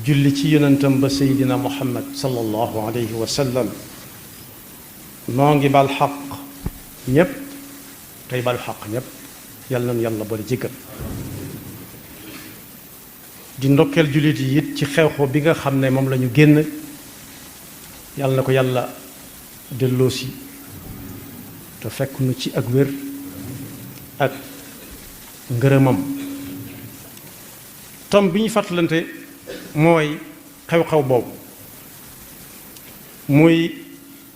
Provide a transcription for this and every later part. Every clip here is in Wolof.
julli ci yonentam ba seydina muhammad sallallahu alayhi wa sallam noo ngi bal xaq ñépp tey bal xaq ñépp yàlla nañu yàlla boole jéggal di ndokkeel jullit yi it ci xew-xew bi nga xam ne moom la ñu génn yàlla na ko yàlla delloosi te fekk nu ci ak wér ak ngërëmam tom bi ñu fàttalante mooy xew-xew boobu muy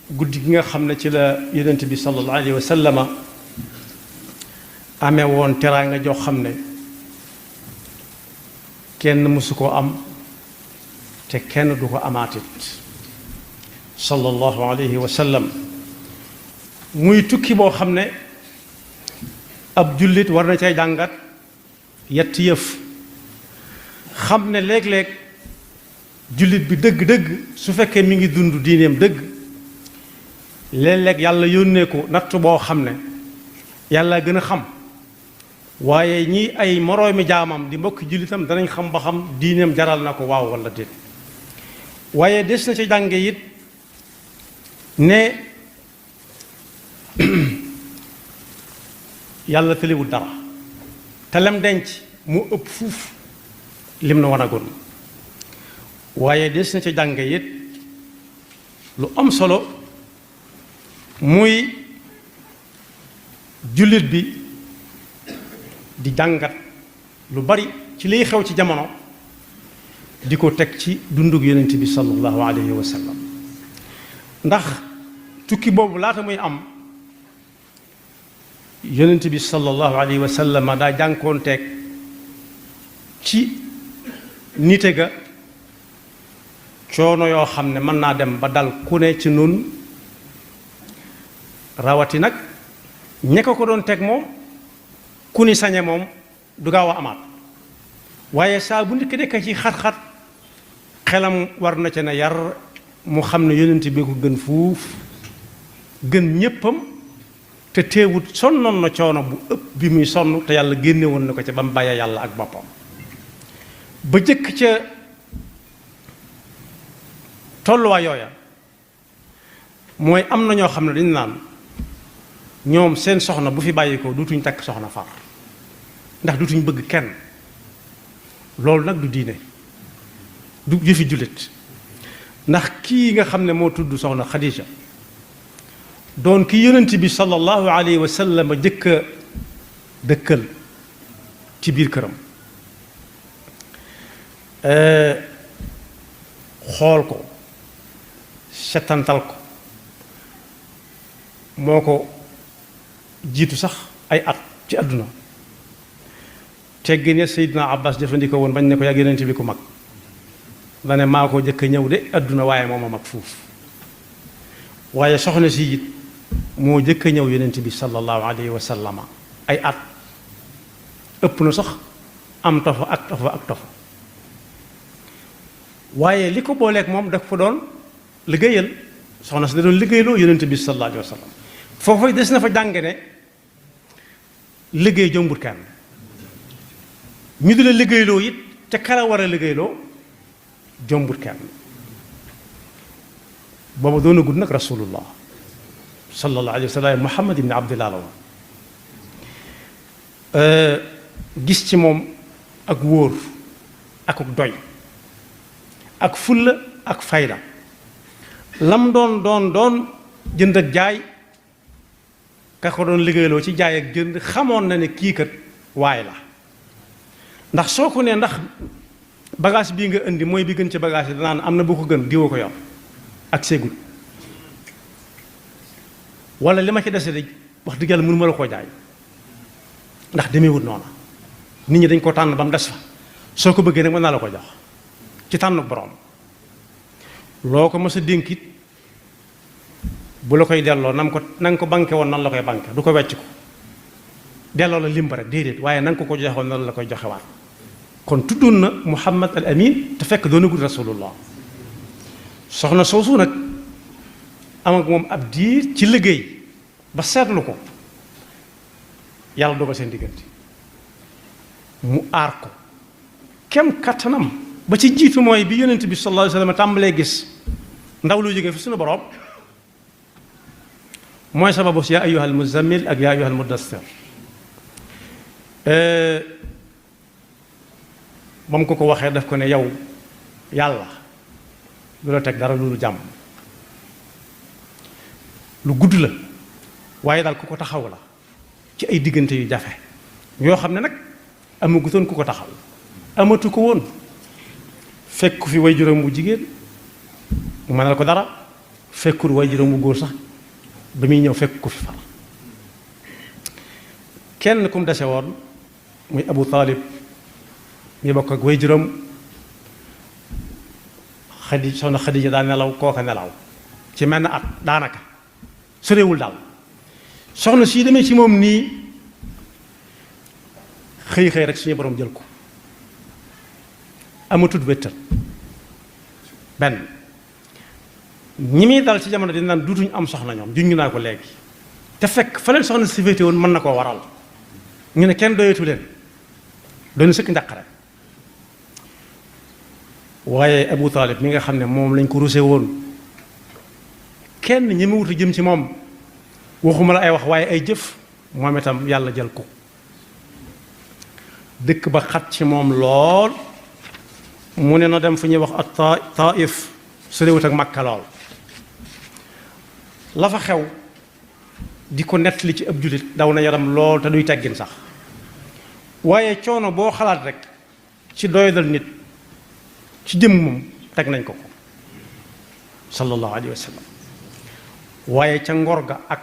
guddi gi nga xam ne ci la yonent bi sallallahu alayhi wa sallama amee woon teraanga joo xam ne kenn mësu koo am te kenn du ko amaatit sallallahu alayhi wa sallam muy tukki boo xam ne ab jullit war na cay jàngat yetti yëf xam ne léeg-léeg jullit bi dëgg-dëgg su fekkee mi ngi dund diineem dëgg léeg-léeg yàlla yónnee ko natt boo xam ne yàlla gën a xam waaye ñi ay moroomi jaamam di mbokki jullitam danañ xam ba xam diineem jaral na ko waaw walla déet waaye des na ca jànge it ne yàlla tëlewul dara te lem denc mu ëpp fuuf lim na wanagoon waaye des na ca jànge it lu am solo muy jullit bi di jàngat lu bari ci liy xew ci jamono di ko teg ci dundug yonent bi sallallahu alayhi wa sallam ndax tukki boobu laata muy am yonent bi sallallahu alayhi wa sallam daa jànkoonteeg ci nite ga coono yoo xam ne mën naa dem ba dal ku ne ci nun rawati nag ñe ko doon teg moom ku ni sañe moom du gaaw a amaat waaye saa bu ndikk nekk ci xat-xat xelam war na ca ne yar mu xam ne yonent bi ko gën fuuf gën ñéppam te teewut sonnoon na coono bu ëpp bi muy sonn te yàlla génne woon na ko ca ba mu bàyyee yàlla ak boppam ba jëkk ca tolluwaay yooya mooy am na ñoo xam ne dañu naan ñoom seen soxna bu fi bàyyi ko dutuñ takk soxna far ndax dutuñ bëgg kenn loolu nag du diine du jëfi jullit ndax kii nga xam ne moo tudd soxna Xadija doon ki yonent bi sallallahu alayhi wa sallam jëkk a dëkkal ci biir këram xool ko setantal ko moo ko jiitu sax ay at ci àdduna teggin ya Seydina Abbas jëfandikoo woon bañ ne ko yàgg yonent bi ku mag dane maa ko jëkk a ñëw de àdduna waaye moom a mag fuuf waaye soxna si it moo jëkk a ñëw yonent bi sallallahu alayhi wa sallama ay at ëpp na sax am tofa ak tofa ak tofa waaye li ko booleeg moom daf ko doon liggéeyal soxna si da doon liggéeyloo yonent bi sallallahu alayhi wa sallam foofu des na fa jànge ne liggéey jombut kenn ñu di la liggéeyloo it ca kala war a liggéeyloo jombut kenn booba doona gudd nag rasulullah sallallahu alayhi wa sallam muhammad ibn abdillah la woon gis ci moom ak wóor ak doy ak fulla ak fayda lam doon jënd ak jaay ka ko doon liggéeyloo ci jaay ak jënd xamoon na ne kii kat waay la ndax soo ko nee ndax bagage bii nga indi mooy bi gën ci bagage yi danaan am na bu ko gën diwa ko yor ak séegul wala li ma ci dese de wax dëgg yàlla mënu ma la koo jaay ndax demeewut noona nit ñi dañ ko tànn ba mu des fa soo ko bëggee nag mën naa la ko jox ci tànn borom loo ko mës a dénkit bu la koy delloo na nga ko banke woon nan la koy banke du ko wecc ko delloo la limba rek déedéet waaye na nga ko joxoon nan la koy joxewaat kon tuddoon na Muhammad al Amin te fekk doonagul rasulullah soxna soosu nag am ak moom ab diir ci liggéey ba seetlu ko yàlla dogal seen diggante mu aar ko kem kattanam ba ci jiitu mooy bi yonent bi sallallahu alayhi wa sallam tàmbalee gis ndaw lu jógee fi suñu borom mooy sababu yaa ayyuhal muzammil ak yaa ayyuhal muddassir ba mu ko waxee daf ko ne yow yàlla lu la teg dara lu jàmm lu gudd la waaye daal ku ko taxaw la ci ay diggante yu jafe yoo xam ne nag amagutoon ku ko taxaw amatu ko woon fekku fi way juróom bu jigéen mu mënal ko dara fekkul way juróom bu góor sax ba muy ñëw fekk ko fi far kenn kum dese woon muy Abu Talib mi bokk ak way juróom soxna Xadija daa nelaw kooka nelaw ci mel na at daanaka sorewul daal soxna si demee ci moom nii xëy xëy rek suñu borom jël ko amatut wéttal benn ñi muy dal ci jamono di naan duutuñu am soxna ñoom juñ naa ko léegi te fekk fa leen soxna si féete woon mën na koo waral ñu ne kenn doyatu leen doon sëkk njàqare waaye Abu Talib mi nga xam ne moom lañ ko ruse woon kenn ñi mu wutu jëm ci moom waxuma la ay wax waaye ay jëf moom itam yàlla jël ko dëkk ba xat ci moom lool mu ne na dem fu ñuy wax ak Taif su réewut ak Makka lool la fa xew di ko nettali ci ab jullit daw na yaram lool te duy teggin sax waaye coono boo xalaat rek ci doydal nit ci jëm moom teg nañ ko sallallahu alayhi wa sallam waaye ca ngor ga ak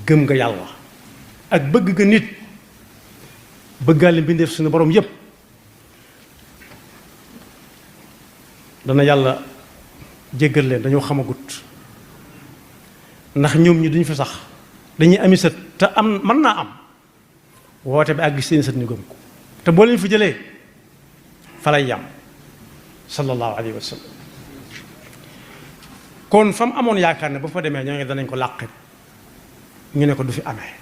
gëm nga yàlla ak bëgg ga nit bëggaale mbindeef suñu borom yépp dana yàlla jéggal leen dañoo xamagut ndax ñoom ñi duñ fi sax dañuy ami sët te am mën naa am woote bi àgg seen sët ñu gëm ko te boo leen fi jëlee fa lay yam sallallahu alayhi wa sallam kon fa mu amoon yaakaar ne ba fa demee ñoo ngi danañ ko làqit ñu ne ko du fi amee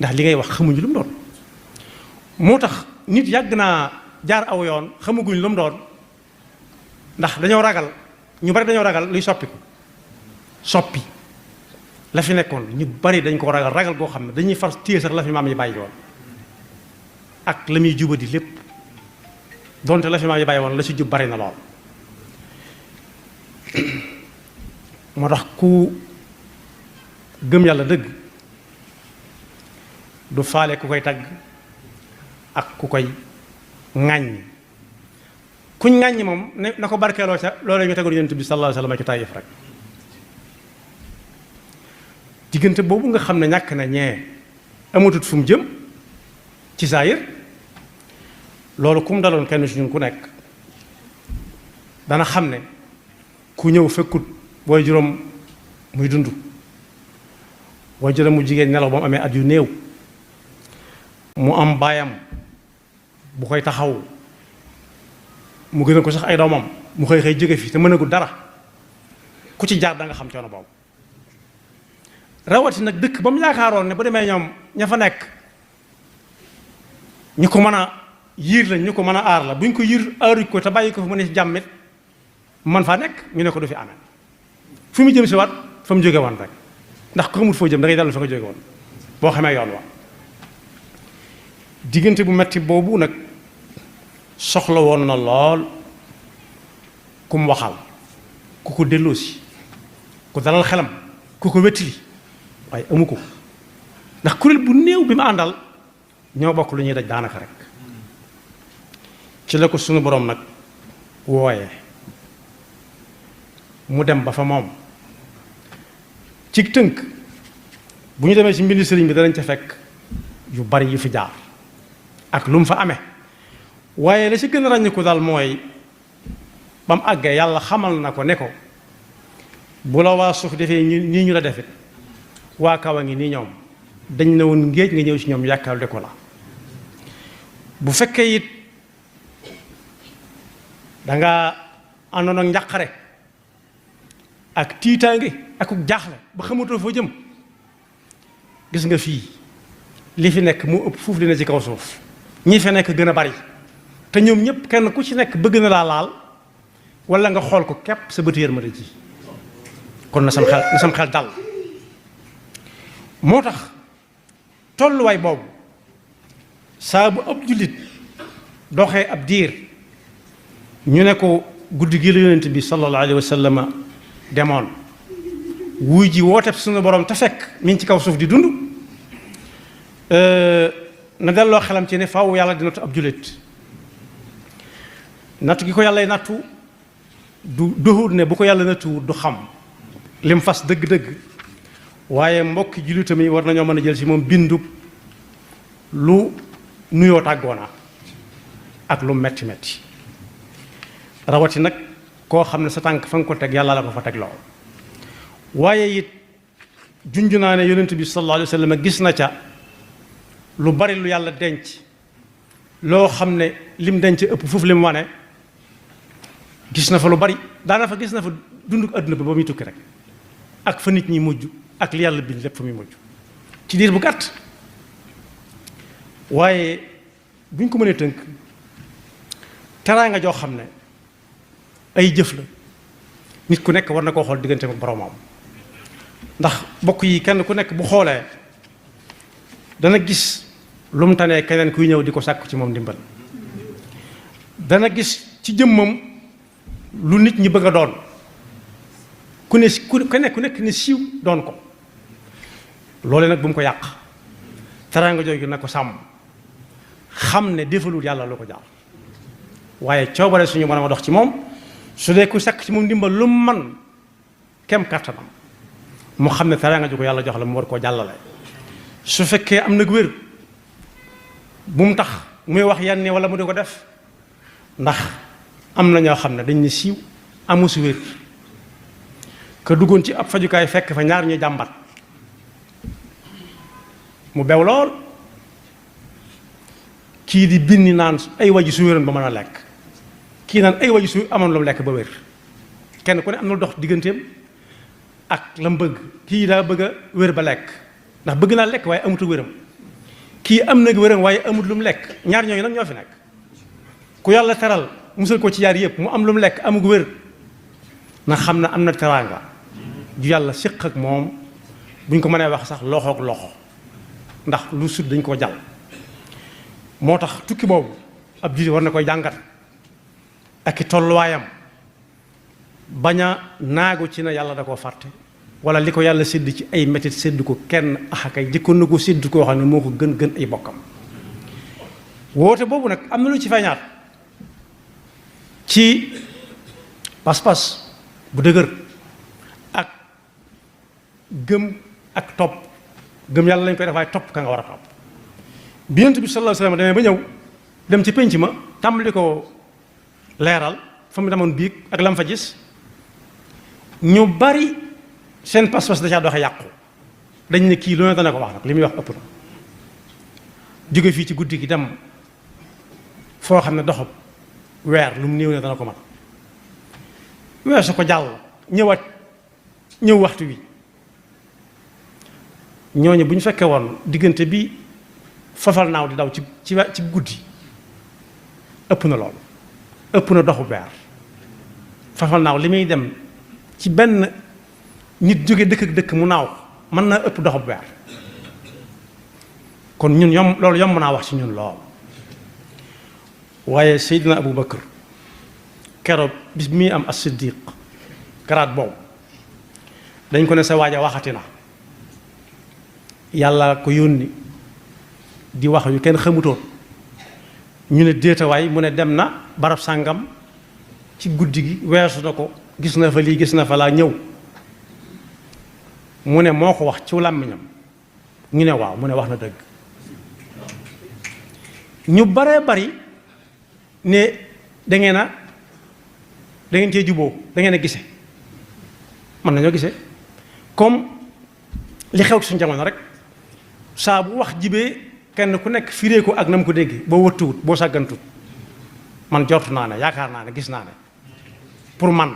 ndax li ngay wax xamuñu lu mu doon moo tax nit yàgg naa jaar aw yoon xamaguñ lu mu doon ndax dañoo ragal ñu bari dañoo ragal luy soppi la fi nekkoon ñu bari dañ ko ragal goo xam ne dañuy far téye sax la fi maam yi bàyyi woon ak la muy jubadi lépp donte la fi maam yi bàyyi woon la ci jub bari na lool moo tax ku gëm yàlla dëgg du faale ku koy tagg ak ku koy ŋàññ kuñ ŋàññi moom ne na ko barkeeloo ca loolu ñu tegoon yonent bi sallallahu alayhi wa sallam ci Taayif rek diggante boobu nga xam ne ñàkk na ñee amatut fu mu jëm ci saayir loolu ku mu daloon kenn ci ñun ku nekk dana xam ne ku ñëw fekkut booy juróom muy dund booy juróom mu jigéen nelaw ba mu amee at yu néew mu am baayam bu koy taxaw mu gën a ko sax ay doomam mu xëy xëy jóge fi te mënagul dara ku ci jaar da nga xam coono boobu rawati nag dëkk ba mu yaakaaroon ne bu demee ñoom ña fa nekk ñu ko mën a yiir lañ ñu ko mën a aar la bu ñu ko yiir aaruñ ko te bàyyi ko fa mu ne ci jàmmit man faa nekk ñu ne ko du fi amee fu mu jëm si waat fa mu jóge woon rek ndax ko xamul foo jëm da ngay dellu fa nga jóge woon boo xamee yoon wa diggante bu metti boobu nag soxla woon na lool ku mu waxal ku ko delloosi ku dalal xelam ku ko wettili waaye amu ko ndax kuréel bu néew bi mu àndal ñoo bokk lu ñuy daj daanaka rek ci la ko sunu borom nag wooyee mu dem ba fa moom ci tënk bu ñu demee ci mbindi sëriñ bi danañ ca fekk yu bari yu fi jaar ak lu mu fa amee waaye la ci gën a ràññiku daal mooy ba mu àggee yàlla xamal na ko ne ko bu la waa suuf defee nii ñu la defit waa kaw a ngi nii ñoom dañ ne woon ngéej nga ñëw ci ñoom yàkkal de ko la bu fekkee it danga àndoon ak njàqare ak tiitaange ak jaaxle ba xamatoo foo jëm gis nga fii li fi nekk mu ëpp fuuf li na ci kaw suuf ñi fi nekk gën a bari te ñoom ñëpp kenn ku ci nekk bëgg na laa laal wala nga xool ko képp sa bëti yërmande ji kon na sam xel dal moo tax tolluwaay boobu saa bu ab jullit doxee ab diir ñu ne ko guddi gi la yonent bi sallallahu alayhi wa sallam demoon wuy ji wooteeb suñu borom te fekk mi ngi ci kaw suuf di dund na delloo xelam ci ne faaw yàlla di nattu ab jullit nattu gi ko yàlla nattu du doxut ne bu ko yàlla nattuwut du xam lim fas dëgg-dëgg waaye mbokki jullitam yi war nañoo mën a jël ci moom bindub lu nuyoo tàggoona ak lu metti metti rawati nag koo xam ne sa tànk fa nga ko teg yàlla la ko fa teg loo waaye it junj naa ne yonent bi sallallahu alayhi wa sallam gis na ca lu bari lu yàlla denc loo xam ne lim denc ëpp foofu lim wane gis na fa lu bari daana fa gis na fa dunduk adduna bi ba muy tukki rek ak fa nit ñi mujj ak li yàlla bind lépp fa muy mujj ci diir bu gàtt waaye buñ ko mënee tënk teraanga joo xam ne ay jëf la nit ku nekk war na koo xool diggante ak boromam ndax bokk yi kenn ku nekk bu xoolee dana gis lu mu tanee keneen kuy ñëw di ko sàkku ci moom ndimbal dana gis ci jëmmam lu nit ñi bëgg a doon ku nekk ne siiw doon ko loole nag bu mu ko yàq teraanga jooju na ko sàmm xam ne defalul yàlla lu ko jaar waaye coobare suñu mën a dox ci moom su dee ku sàkk ci moom ndimbal lu mu man kem kàttanam mu xam ne teraanga ju ko yàlla jox la mu war koo jàllale su fekkee am nag wér bu mu tax muy wax yenn ni wala mu di ko def ndax am na ñoo xam ne dañ ne siiw amu si wér ka duggoon ci ab fajukaay fekk fa ñaar ñuy jàmbat mu bew lool kii di binni naan ay waji su wéroon ba mën a lekk kii naan ay waji su amoon lu mu lekk ba wér kenn ku ne am na dox digganteem ak la mu bëgg kii daa bëgg a wér ba lekk ndax bëgg naa lekk waaye amutu wéram kii am na wéram waaye amut lu mu lekk ñaar ñooñu nag ñoo fi nekk ku yàlla teral musal ko ci yaar yëpp mu am lu mu lekk amug wér na xam ne am na teraanga ju yàlla séq ak moom buñ ko mënee wax sax loxo ak loxo ndax lu sut dañ koo jàll moo tax tukki boobu ab jullit war na koy jàngat ak i tolluwaayam bañ a naagu ci na yàlla da koo fàtte wala li ko yàlla sédd ci ay métit sédd ko kenn axakay jëkkoon na ko sédd koo xam ne moo ko gën ay bokkam woote boobu nag am na lu ci feeñaat ci pas-pas bu dëgër ak gëm ak topp gëm yàlla lañ koy def waaye topp ka nga war a topp bi Yonent bi sallallahu alayhi wa sallam demee ba ñëw dem ci pénc ma tàmbali ko leeral fa mu demoon biig ak lam fa gis ñu bari seen pas-pas da caa doxe yàqu dañ ne kii lu ne dana ko wax nag li muy wax ëpp na jóge fii ci guddi gi dem foo xam ne doxab weer lu mu néew ne dana ko mat weer su ko jàll ñëw waxtu wi ñooñu bu ñu fekkee woon diggante bi fafal naaw di daw ci guddi ëpp na loolu ëpp na doxu weer fafal naaw li muy dem ci benn nit jóge dëkk ak dëkk mu naaw mën naa ëpp doxu weer kon ñun loolu yomb naa wax ci ñun lool waaye Seydina Abu Bakar keroog bis bi muy am as-Siddiq garaat boobu dañ ko ne sa waaja waxati na yàlla ko yónni di wax yu kenn xamutoon ñu ne déetawaay mu ne dem na barab sàngam ci guddi gi weesu na ko gis na fa lii gis na fa laa ñëw mu ne moo ko wax ci làmmiñam ñu ne waaw mu ne wax na dëgg ñu baree bari ne da ngeen cee juboo da ngeen a gise mën nañoo gise comme li xew ci suñu jamono rek saa bu wax jibee kenn ku nekk firee ko ak na mu ko dégg boo wëttuwut boo sàggantut man jortu naa ne yaakaar naa ne gis naa ne pour man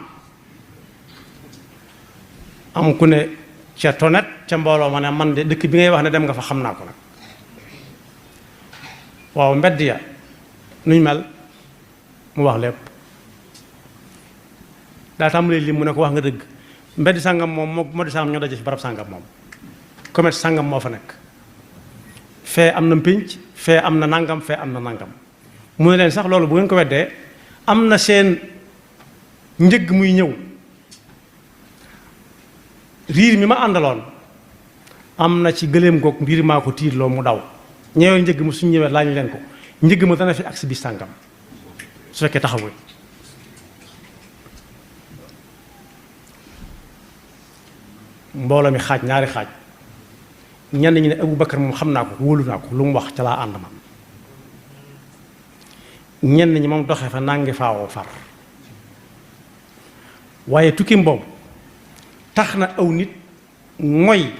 am ku ne ca tonet ca mbooloo ma ne man de dëkk bi ngay wax ne dem nga fa xam naa ko nag waaw mbedd ya nuñ mel mu wax lépp daa tàmbalee lim mu ne ko wax nga dëgg mbedd sàngam moom moo di sàngam ñoo daje ci barab sàngam moom commerce sàngam moo fa nekk fee am na mpénc fee am na nangam fee am na nangam mu ne leen sax loolu bu ngeen ko weddee am na seen njëgg muy ñëw riir mi ma àndaloon am na ci gëléem goog mbir maa ko tiirloo mu daw ñëwee njëgg ma suñ ñëwee laaj leen ko njëgg ma dana fi agsi bis sàngam su fekkee taxawul mbooloo mi xaaj ñaari xaaj ñenn ñi ne Abu Bakar moom xam naa ko wóolu naa ko lu mu wax ca laa ànd man ñenn ñi moom doxee fa nangi faawoo far waaye tukkim boobu tax na aw nit mooy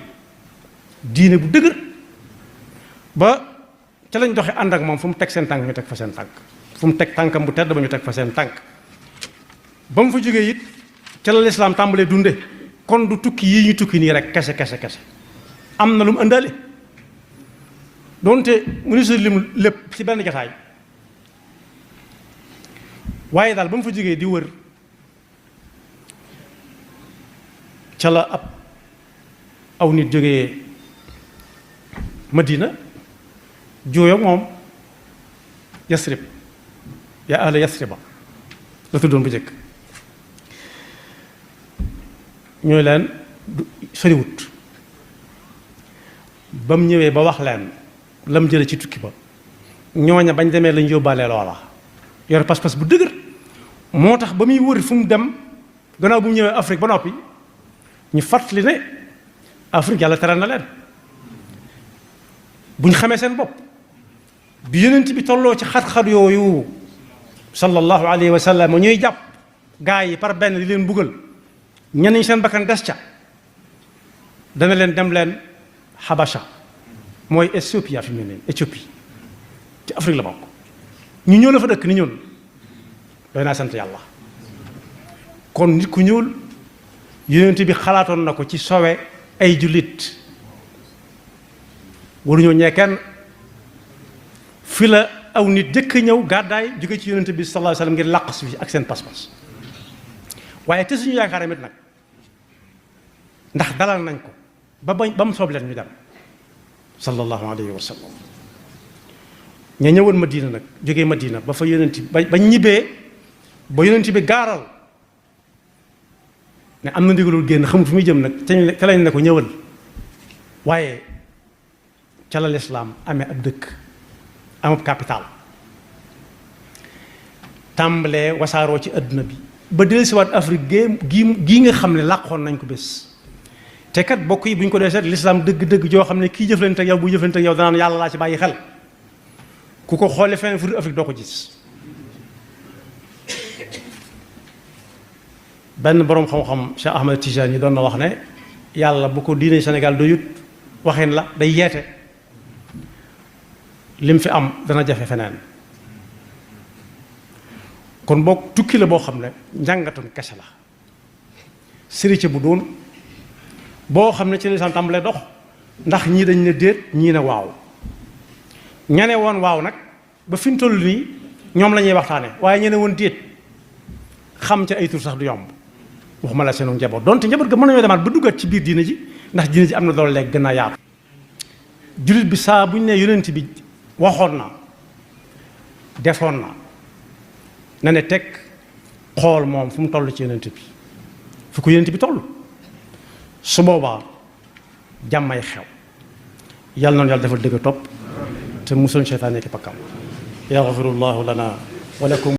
diine bu dëgër ba ca lañ doxe ànd ak moom fu mu teg seen tànk ñu teg fa seen tànk fu mu teg tànkam bu tedd ba ñu teg fa seen tànk ba mu fa jógee it ca la lislaam tàmbalee dunde kon du tukki yii ñu tukki nii rek kese am na lu mu ëndaale doonte ministre lim lépp ci benn jataay waaye daal ba mu fa jógee di wër ca la aw nit jógee Madina jooyo moom Yasrib yaa ahla Yasriba la tuddoon bu njëkk ñooy leen soriwut ba mu ñëwee ba wax leen la mu jële ci tukki ba ñooña bañ demee lañ yóbbaale loola yor pas-pas bu dëgër moo tax ba muy wëri fu mu dem gannaaw bu mu ñëwee Afrique ba noppi ñu fàttali ne Afrique yàlla tere na leen bu ñu xamee seen bopp bi yonent bi tolloo ci xat-xat yooyu sallallahu alayhi wa sallam ñuy jàpp gaa yi par benn di leen buggal ñenn ñi seen bakkan des ca dana leen dem leen Habasha mooy Éthiopie fi mu ne Éthiopie ci Afrique la bokk ñu ñëw la fa dëkk ni ñun doy naa sant yàlla kon nit ku ñuul yonent bi xalaatoon na ko ci sowe ay jullit waruñoo ñee kenn fi la aw nit jëkk ñëw gàddaay jóge ci yonent bi sallallahu alayhi wasallam ngir làq si ak seen pas-pas waaye te suñu yaakaar mit nag ndax dalal nañ ko ba mu soob leen ñu dem sallallahu alayhi wa sallam ña ñëwoon Madina nag jógee Madina ba fa yonent ba ñibbee ba yonent bi gaaral ne am na ndigalul génn xamut fu muy jëm nag ca lañ ne ko ñëwal waaye ca la lislaam amee ab dëkk amab capital tàmbalee wasaaroo ci adduna bi ba dellusiwaat Afrique gii nga xam ne làqoon nañ ko bés te kat bokk yi bu ñu ko dee seet lislaam dëgg-dëgg joo xam ne kii jëflante ak yow bu jëflante ak yow danaan yàlla laa ci bàyyi xel ku ko xoolee feneen fu dul Afrique doo ko gis benn boroom xam-xam Cheikh Ahmed Tijani doon na wax ne yàlla bu ko diine Sénégal doyut waxeen la day yeete lim fi am dana jafe feneen kon boog tukki la boo xam ne njàngatoon kese la sëriñ bu doon boo xam ne ci lislaam tàmbalee dox ndax ñii dañ ne déet ñii ne waaw ñane woon waaw nag ba fi mu toll nii ñoom la ñuy waxtaane waaye ñene woon déet xam ca ay tur sax du yomb waxuma la seenu njaboot donte njaboot ga mën nañoo demaat ba duggaat ci biir diine ji ndax diine ji am na doole léegi gën a yaatu jullit bi saa bu ñu ne yonent bi waxoon na defoon na ne teg xool moom fu mu toll ci yonent bi fu ko yonent bi toll su boobaa jàmmay xew yàlla noonu yàlla defal dëgg topp te musoon seytaane ki pakkam yaxfirullahu lana wa lakum